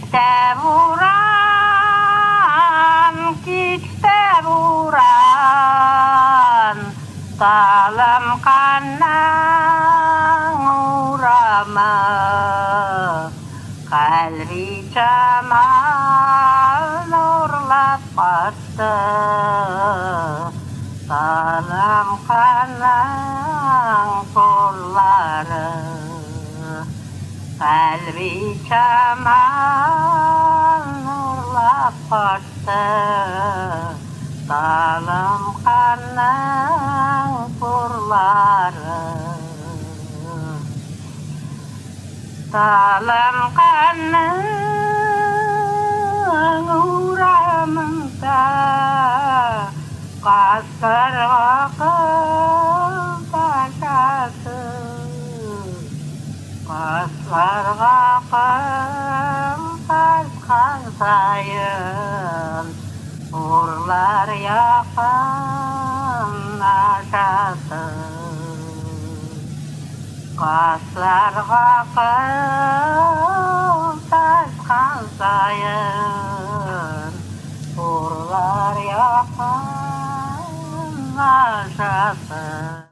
Erte vuran, giçte vuran, Dalım kannan uğrama. Kalbi çaman urlap kaçtı, Dalım kannan kolları. Kalbi çaman nurlap kaçtı, Dalım kannan kurları. Dalım kannan uğramında, Kasırga kıl taşası. Qaslarga qım taşqan sayın, Urlar yaqınlaşası. Qaslarga qım taşqan sayın, Urlar yaqınlaşası.